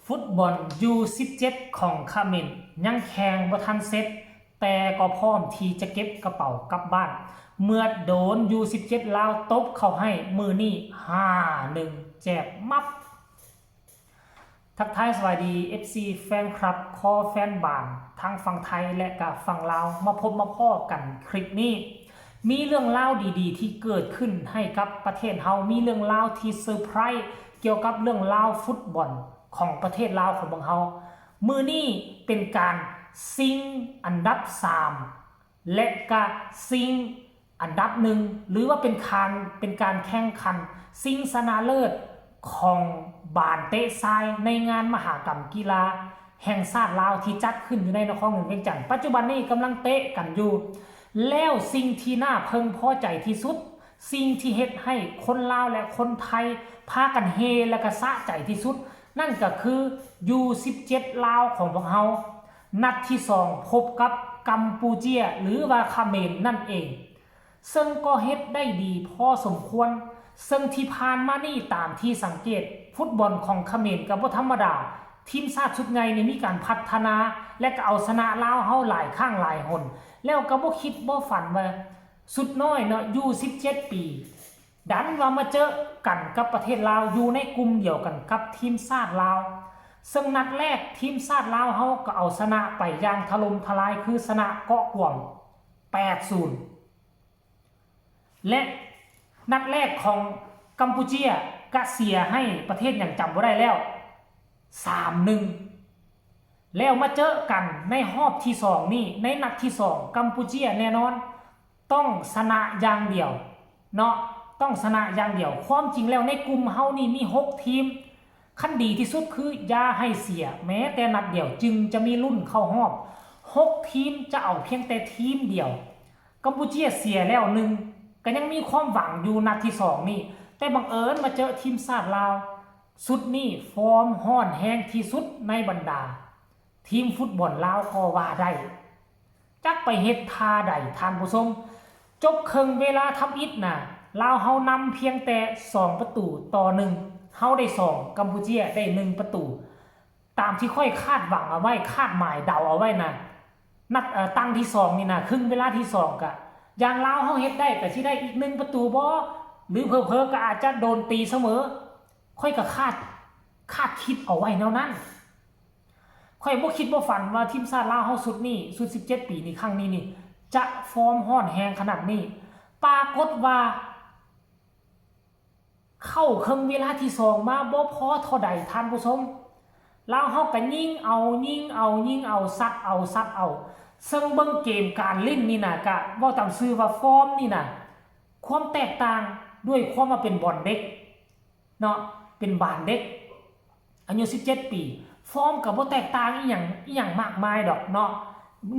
ຟຸດບອນຢູສິບເຈັດຂອງຂະເໝນຍັງແຂ່ງບໍ່ທັນເສັດ, ແຕ່ກໍພ້ອມທີ່ຈະເກັບກະເປົາກັບບ້ານ ເມື່ອໂດນຢູສິບເຈັດລາວຕົບເຂົ້າໃຫ້ມື້ນີ້ ຫ້າໜຶ່ງ ແຈກມັບ. ທັກທາຍສະບາຍດີ ເອັຟຊີ ແຟນຄລັບ ຄໍແຟນບານ ທັງຝັ່ງໄທ ແລະ ກະຝັ່ງລາວ ມາພົບມາພໍ້ກັນຄລິບນີ້. ມີເລື່ອງລາວດີໆທີ່ເກີດຂຶ້ນໃຫ້ກັບປະເທດເຮົາ, ມີເລື່ອງລາວທີ່ເຊີໄພຣສ໌ກ່ຽວກັບເລື່ອງລາວຟຸດບອນຂອງປະເທດລາວຂອງພວກເຮົາ. ມື້ນີ້ເປັນການຊິງອັນດັບສາມ ແລະ ກະຊິງອັນດັບໜຶ່ງ ຫຼືວ່າເປັນການ ເປັນການແຂ່ງຂັນຊິງຊະນະເລີດຂອງບານເຕະຊາຍໃນງານມະຫະກຳກິລາແຫ່ງຊາດລາວທີ່ຈັດຂຶ້ນຢູ່ໃນນະຄອນຫຼວງວຽງຈັນ. ປັດຈຸບັນນີ້ກຳລັງເຕະກັນຢູ່ ແລ້ວສິ່ງທີ່ໜ້າເພິ່ງພໍໃຈທີ່ສຸດ, ສິ່ງທີ່ເຮັດໃຫ້ຄົນລາວ ແລະ ຄົນໄທພາກັນເຮ ແລະ ກະສະໃຈທີ່ສຸດ, ນັ້ນກະຄືຢູສິບເຈັດລາວຂອງພວກເຮົາ ນັດທີສອງພົບກັບກຳປູເຈຍ ຫຼືວ່າຂະເໝນນັ້ນເອງ. ເຊິ່ງກໍເຮັດໄດ້ດີພໍສົມຄວນ, ເຊິ່ງທີ່ຜ່ານມານີ້ຕາມທີ່ສັງເກດ ຟຸດບອນຂອງຂະເໝນກໍບໍ່ທຳມະດາ, ທີມຊາດຊຸດໃຫຍ່ນີ້ມີການພັດທະນາ ແລະ ກໍເອົາຊະນະລາວເຮົາຫຼາຍຄັ້ງຫຼາຍຫົນ, ແລ້ວກໍບໍ່ຄິດບໍ່ຝັນວ່າຊຸດນ້ອຍເນາະ ຢູສິບເຈັດປີ ດັນວ່າມາເຈີກັນກັບປະເທດລາວ ຢູ່ໃນກຸ່ມດຽວກັນກັບທີມຊາດລາວ, ເຊິ່ງນັດແລກທີມຊາດລາວເຮົາກໍເອົາຊະນະໄປຢ່າງຖະຫຼົ່ມທະລາຍ ຄືຊະນະເກາະກວມ ແປດສູນ ແລະ ນັດແລກຂອງກຳປູເຈຍກະເສຍໃຫ້ປະເທດຫຍັງຈຳບໍ່ໄດ້ແລ້ວ ສາມໜຶ່ງ ແລ້ວມາເຈີກັນໃນຮອບທີສອງນີ້ ໃນນັດທີສອງ ກຳປູເຈຍແນ່ນອນຕ້ອງຊະນະຢ່າງດຽວເນາະ ຕ້ອງຊະນະຢ່າງດຽວ. ຄວາມຈິງແລ້ວໃນກຸ່ມເຮົານີ້ມີຫົກທີມ, ຄັນດີທີ່ສຸດຄືຢ່າໃຫ້ເສຍແມ້ແຕ່ນັດດຽວ ຈຶ່ງຈະມີລຸ້ນເຂົ້າຮອບ. ຫົກທີມຈະເອົາພຽງແຕ່ທີມດຽວ. ກຳປູເຈຍເສຍແລ້ວໜຶ່ງ ກໍຍັງມີຄວາມຫວັງຢູ່ນັດທີສອງນີ້ ແຕ່ບັງເອີນມາເຈີທີມຊາດລາວ. ຊຸດນີ້ຟອມຮ້ອນແຮງທີ່ສຸດໃນບັນດາທີມຟຸດບອນລາວກໍວ່າໄດ້. ຈັກໄປເຮັດທ່າໃດທ່ານຜູ້ຊົມ. ຈົບເຄິ່ງເວລາທຳອິດນະ ລາວເຮົານຳພຽງແຕ່ສອງປະຕູຕໍ່ໜຶ່ງ ເຮົາໄດ້ສອງ ກຳປູເຈຍໄດ້ໜຶ່ງປະຕູ. ຕາມທີ່ຂ້ອຍຄາດຫວັງເອົາໄວ້ ຄາດໝາຍເດົາເອົາໄວ້ນະ ນັດ ເອີ ຕັ້ງທີສອງນີ້ນະ ຄຶ່ງເວລາທີສອງກະ ຢ່າງລາວເຮົາເຮັດໄດ້ກະຊິໄດ້ອີກໜຶ່ງປະຕູບໍ ຫຼືເຜີໆກະອາດຈະໂດນຕີສະເໝີ. ຂ້ອຍກະຄາດ ຄາດຄິດເອົາໄວ້ແນວນັ້ນ. ຂ້ອຍບໍ່ຄິດບໍ່ຝັນວ່າທີມຊາດລາວເຮົາຊຸດນີ້ ຊຸດສິບເຈັດປີນີ້ ຄັ້ງນີ້ນີ້ ຈະຟອມຮ້ອນແຮງຂະໜາດນີ້. ປາກົດວ່າ ເຂົ້າເຄິ່ງເວລາທີສອງມາບໍ່ພໍເທົ່າໃດທ່ານຜູ້ຊົມ, ລາວເຮົາກະຍິງເອົາ ຍິງເອົາ ຍິງເອົາ ຊັດເອົາ ຊັດເອົາ. ເຊິ່ງເບິ່ງເກມການຫຼິ້ນນີ້ນະ ກະເວົ້າຕາມຊື່ວ່າຟອມນີ້ນະ ຄວາມແຕກຕ່າງດ້ວຍຄວາມວ່າເປັນບອນເດັກເນາະ ເປັນບານເດັກ ອາຍຸສິບເຈັດປີ ຟອມກໍບໍ່ແຕກຕ່າງອີ່ຫຍັງ ອີ່ຫຍັງມາກມາຍດອກເນາະ,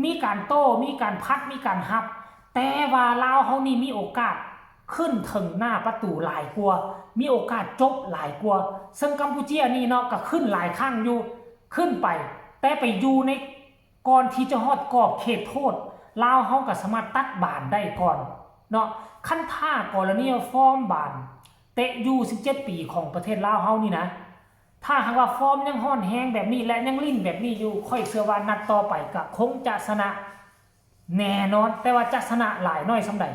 ມີການໂຕ້ ມີການພັດ ມີການຮັບ, ແຕ່ວ່າລາວເຮົານີ້ມີໂອກາດຂຶ້ນເຖິງໜ້າປະຕູຫຼາຍກວ່າ ມີໂອກາດຈົບຫຼາຍກວ່າ. ເຊິ່ງກຳປູເຈຍນີ້ເນາະ ກໍຂຶ້ນຫຼາຍຄັ້ງຢູ່ ຂຶ້ນໄປ ແຕ່ໄປຢູ່ໃນ ກ່ອນທີ່ຈະຮອດກອບເຂດໂທດ ລາວເຮົາກໍສາມາດຕັດບານໄດ້ກ່ອນເນາະ. ຄັນຖ້າກໍລະນີວ່າຟອມບານເຕະຢູສິບເຈັດປີຂອງປະເທດລາວເຮົານີ້ນະ ຖ້າຫາກວ່າຟອມຍັງຮ້ອນແຮງແບບນີ້ ແລະ ຍັງຫຼິ້ນແບບນີ້ຢູ່ ຂ້ອຍເຊື່ອວ່ານັດຕໍ່ໄປກໍຄົງຈະຊະນະແນ່ນອນ, ແຕ່ວ່າຈະຊະນະຫຼາຍໜ້ອຍສ່ຳໃດ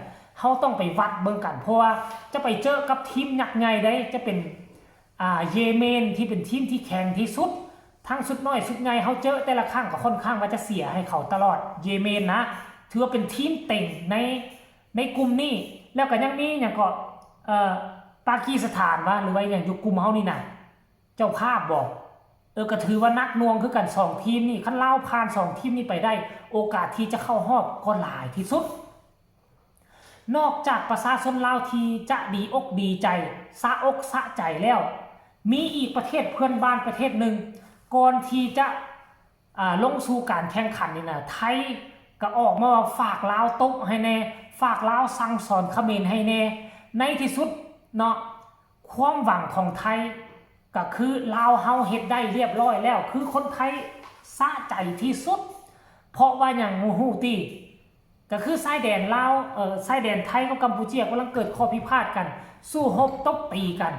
ເຮົາຕ້ອງໄປວັດເບິ່ງກັນ ເພາະວ່າຈະໄປເຈີກັບທີມຍັກໃຫຍ່ໃດ໋ ຈະເປັນ ອ່າ ເຢເມນ ທີ່ເປັນທີມທີ່ແຂງທີ່ສຸດ. ທັງຊຸດນ້ອຍຊຸດໃຫຍ່ເຮົາເຈີແຕ່ລະຄັ້ງກໍຄ່ອນຂ້າງວ່າຈະເສຍໃຫ້ເຂົາຕະຫຼອດ. ເຢເມນນະ ຖືວ່າເປັນທີມເຕັງໃນ ໃນກຸ່ມນີ້. ແລ້ວກໍຍັງມີຫຍັງເກາະ ເອີ ປາກີສະຖານວະ ຫຼືວ່າຫຍັງຢູ່ກຸ່ມເຮົານີ້ນະ ເຈົ້າພາບບໍ? ເອີ ກໍຖືວ່າໜັກໜ່ວງຄືກັນ ສອງທີມນີ້. ຄັນລາວຜ່ານສອງທີມນີ້ໄປໄດ້ ໂອກາດທີ່ຈະເຂົ້າຮອບກໍຫຼາຍທີ່ສຸດ. ນອກຈາກປະຊາຊົນລາວທີ່ຈະດີອົກດີໃຈ ສະອົກສະໃຈແລ້ວ, ມີອີກປະເທດເພື່ອນບ້ານປະເທດໜຶ່ງ ກ່ອນທີ່ຈະ ອາ ລົງສູ່ການແຂ່ງຂັນນີ້ນະ ໄທກໍອອກມາວ່າຝາກລາວຕົບໃຫ້ແດ່, ຝາກລາວສັ່ງສອນຂະເໝນໃຫ້ແດ່. ໃນທີ່ສຸດເນາະ ຄວາມຫວັງຂອງໄທ ກໍຄືລາວເຮົາເຮັດໄດ້ລຽບລ້ອຍແລ້ວ ຄືຄົນໄທສະໃຈທີ່ສຸດ. ເພາະວ່າຫຍັງຮູ້ຕິ? ກໍຄືຊາຍແດນລາວ ເອີ ຊາຍແດນໄທກັບກຳປູເຈຍກຳລັງເກີດຂໍ້ພິພາດກັນ ສູ້ຮົບຕົບຕີກັນ.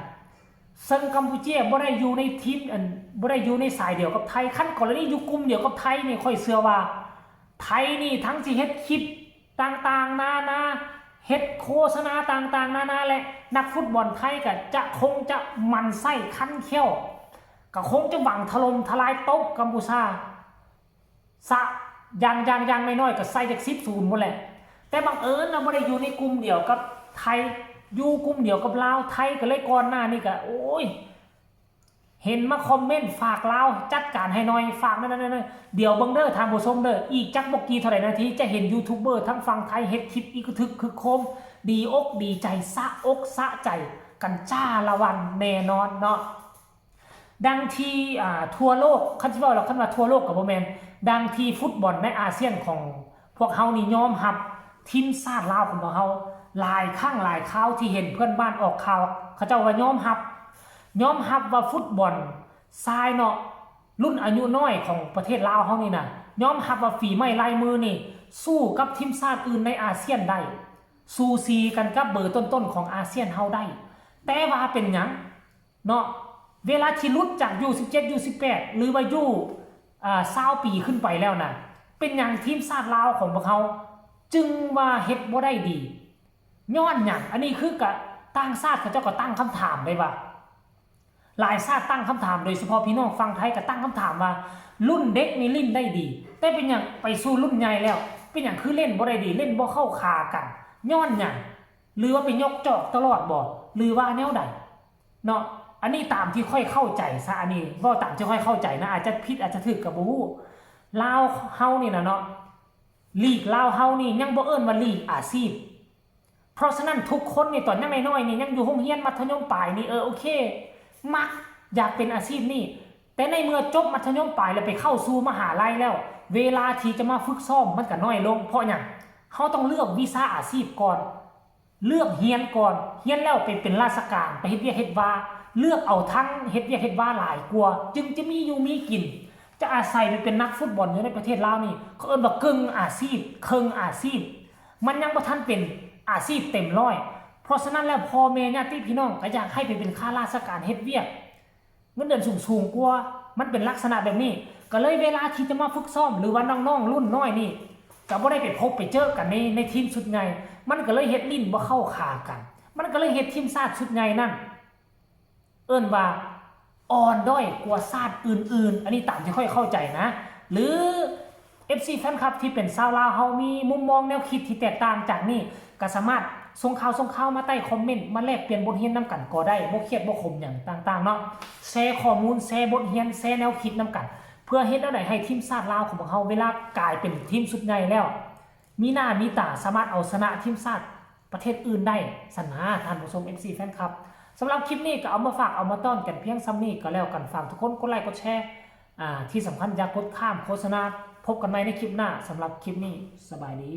ເຊິ່ງກຳປູເຈຍບໍ່ໄດ້ຢູ່ໃນທີມ ອັນ ບໍ່ໄດ້ຢູ່ໃນສາຍດຽວກັບໄທ. ຄັນກໍລະນີຢູ່ກຸ່ມດຽວກັບໄທນີ້ ຂ້ອຍເຊື່ອວ່າໄທນີ້ທັງຊິເຮັດຄລິບຕ່າງໆນານາ, ເຮັດໂຄສະນາຕ່າງໆນານາ ແລະ ນັກຟຸດບອນໄທກໍຈະ ຄົງຈະໝັ່ນໄສ້ຄັນແຂ້ວ, ກໍຄົງຈະຫວັງຖະຫຼົ່ມທະລາຍ ຕົບກຳປູຊາ ຊະ ຢ່າງ ຢ່າງ ຢ່າງນ້ອຍໆກໍໃສ່ຈັກສິບສູນພຸ້ນແຫຼະ. ແຕ່ບັງເອີນນະ ບໍ່ໄດ້ຢູ່ໃນກຸ່ມດຽວກັບໄທ, ຢູ່ກຸ່ມດຽວກັບລາວ. ໄທກໍເລີຍ ກ່ອນໜ້ານີ້ກໍ ໂອ້ຍ ເຫັນມາຄອມເມັນ ຝາກລາວຈັດການໃຫ້ໜ່ອຍ, ຝາກນັ້ນໆໆ. ດຽວເບິ່ງເດີທ່ານຜູ້ຊົມເດີ, ອີກຈັກບໍ່ກີ່ເທົ່າໃດນາທີ ຈະເຫັນຢູທູບເບີທາງຝັ່ງໄທເຮັດຄລິບອີກກະທຶກຄຶກໂຄມ, ດີອົກດີໃຈ ສະອົກສະໃຈກັນຈ້າລະວັນແນ່ນອນເນາະ. ດັ່ງທີ່ ອ່າ ທົ່ວໂລກ, ຄັນຊິເວົ້າແລ້ວ ຄັນວ່າທົ່ວໂລກກໍບໍ່ແມ່ນ, ດັ່ງທີ່ຟຸດບອນໃນອາຊຽນຂອງພວກເຮົານີ້ຍອມຮັບທີມຊາດລາວຂອງພວກເຮົາ ຫຼາຍຄັ້ງຫຼາຍຄາວທີ່ເຫັນເພື່ອນບ້ານອອກຂ່າວ ເຂົາເຈົ້າວ່າຍອມຮັບ, ຍອມຮັບວ່າຟຸດບອນຊາຍເນາະ ລຸ້ນອາຍຸນ້ອຍຂອງປະເທດລາວເຮົານີ້ນະ ຍອມຮັບວ່າຝີໄມ້ລາຍມືນີ້ສູ້ກັບທີມຊາດອື່ນໃນອາຊຽນໄດ້, ສູສີກັນກັບເບີຕົ້ນໆຂອງອາຊຽນເຮົາໄດ້. ແຕ່ວ່າເປັນຫຍັງ ເນາະ ເວລາທີ່ຫຼຸດຈາກຢູສິບເຈັດ ຢູສິບແປດ ຫຼືວ່າຢູ ອ່າ ຊາວປີຂຶ້ນໄປແລ້ວນະ ເປັນຫຍັງທີມຊາດລາວຂອງພວກເຮົາຈຶ່ງວ່າເຮັດບໍ່ໄດ້ດີ? ຍ້ອນຫຍັງ? ອັນນີ້ຄືກະ ຕ່າງຊາດເຂົາເຈົ້າກໍຕັ້ງຄຳຖາມໄດ້ວ່າ ຫຼາຍຊາດຕັ້ງຄຳຖາມ, ໂດຍສະເພາະພີ່ນ້ອງຝັ່ງໄທກໍຕັ້ງຄຳຖາມວ່າ ລຸ້ນເດັກນີ້ຫຼິ້ນໄດ້ດີ ແຕ່ເປັນຫຍັງໄປສູ່ລຸ້ນໃຫຍ່ແລ້ວ ເປັນຫຍັງຄືຫຼິ້ນບໍ່ໄດ້ດີ, ຫຼິ້ນບໍ່ເຂົ້າຂາກັນ? ຍ້ອນຫຍັງ? ຫຼືວ່າໄປຍົກຈອກຕະຫຼອດບໍ່? ຫຼືວ່າແນວໃດ? ເນາະ ອັນນີ້ຕາມທີ່ຂ້ອຍເຂົ້າໃຈຊະ, ອັນນີ້ເວົ້າຕາມທີ່ຂ້ອຍເຂົ້າໃຈນະ, ອາດຈະຜິດອາດຈະຖືກກໍບໍ່ຮູ້. ລາວເຮົານີ້ນະເນາະ ລີກລາວເຮົານີ້ຍັງບໍ່ເອີ້ນວ່າລີກອາຊີບ. ເພາະສະນັ້ນທຸກຄົນນີ້ຕອນຍັງນ້ອຍໆນີ້ ຍັງຢູ່ໂຮງຮຽນມັດທະຍົມປາຍນີ້ ເອີ ໂອເຄ ມັກຢາກເປັນອາຊີບນີ້, ແຕ່ໃນເມື່ອຈົບມັດທະຍົມປາຍແລ້ວໄປເຂົ້າສູ່ມະຫາໄລແລ້ວ ເວລາທີ່ຈະມາຝຶກຊ້ອມມັນກໍນ້ອຍລົງ. ເພາະຫຍັງ? ເຮົາຕ້ອງເລືອກວິຊາອາຊີບກ່ອນ. ເລືອກຮຽນກ່ອນ, ຮຽນແລ້ວໄປເປັນລາຊະການ, ໄປເຮັດວຽກເຮັດວາ, ເລືອກເອົາທາງເຮັດວຽກເຮັດວາຫຼາຍກວ່າ ຈຶ່ງຈະມີຢູ່ມີກິນ. ຈະອາໄສໄປເປັນນັກຟຸດບອນຢູ່ໃນປະເທດລາວນີ້ ເຂົາເອີ້ນວ່າເຄິ່ງອາຊີບ, ເຄິ່ງອາຊີບ, ມັນຍັງບໍ່ທັນເປັນອາຊີບເຕັມຮ້ອຍ. ເພາະສະນັ້ນແລ້ວ ພໍ່ແມ່ຍາດຕິພີ່ນ້ອງກໍຢາກໃຫ້ໄປເປັນຂ້າລາຊະການເຮັດວຽກ ເງິນເດືອນສູງໆກວ່າ, ມັນເປັນລັກສະນະແບບນີ້. ກໍເລີຍເວລາທີ່ຈະມາຝຶກຊ້ອມ ຫຼືວ່ານ້ອງໆລຸ້ນນ້ອຍນີ້ ກໍບໍ່ໄດ້ໄປພົບໄປເຈີກັນໃນ ໃນທີມຊຸດໃຫຍ່, ມັນກໍເລີຍເຮັດຫຼິ້ນບໍ່ເຂົ້າຂາກັນ, ມັນກໍເລີຍເຮັດທີມຊາດຊຸດໃຫຍ່ນັ້ນ ເອີ້ນວ່າອ່ອນດ້ອຍກວ່າຊາດອື່ນໆ. ອັນນີ້ຕາມທີ່ຂ້ອຍເຂົ້າໃຈນະ. ຫຼື ເອັຟຊີ ແຟນຄລັບທີ່ເປັນຊາວລາວເຮົາມີມຸມມອງແນວຄິດທີ່ແຕກຕ່າງຈາກນີ້ ກໍສາມາດສົ່ງຂ່າວ ສົ່ງຂ່າວມາໃຕ້ຄອມເມັນ ມາແລກປ່ຽນບົດຮຽນນຳກັນກໍໄດ້, ບໍ່ຄຽດບໍ່ຂົມຫຍັງຕ່າງໆເນາະ. ແຊຂໍ້ມູນ, ແຊບົດຮຽນ, ແຊແນວຄິດນຳກັນ ເພື່ອເຮັດແນວໃດໃຫ້ທີມຊາດລາວຂອງພວກເຮົາ ເວລາກາຍເປັນທີມຊຸດໃຫຍ່ແລ້ວ ມີໜ້າມີຕາ, ສາມາດເອົາຊະນະທີມຊາດປະເທດອື່ນໄດ້ຊັ້ນນາ ທ່ານຜູ້ຊົມ ເອັຟຊີ ແຟນຄລັບ. ສຳລັບຄລິບນີ້ກໍເອົາມາຝາກເອົາມາຕ້ອນກັນພຽງສ່ຳນີ້ກໍແລ້ວກັນ. ຝາກທຸກຄົນກົດໄລກົດແຊ, ອ່າ ທີ່ສຳຄັນຢ່າກົດຂ້າມໂຄສະນາ. ພົບກັນໃໝ່ໃນຄລິບໜ້າ. ສຳລັບຄລິບນີ້ ສະບາຍດີ.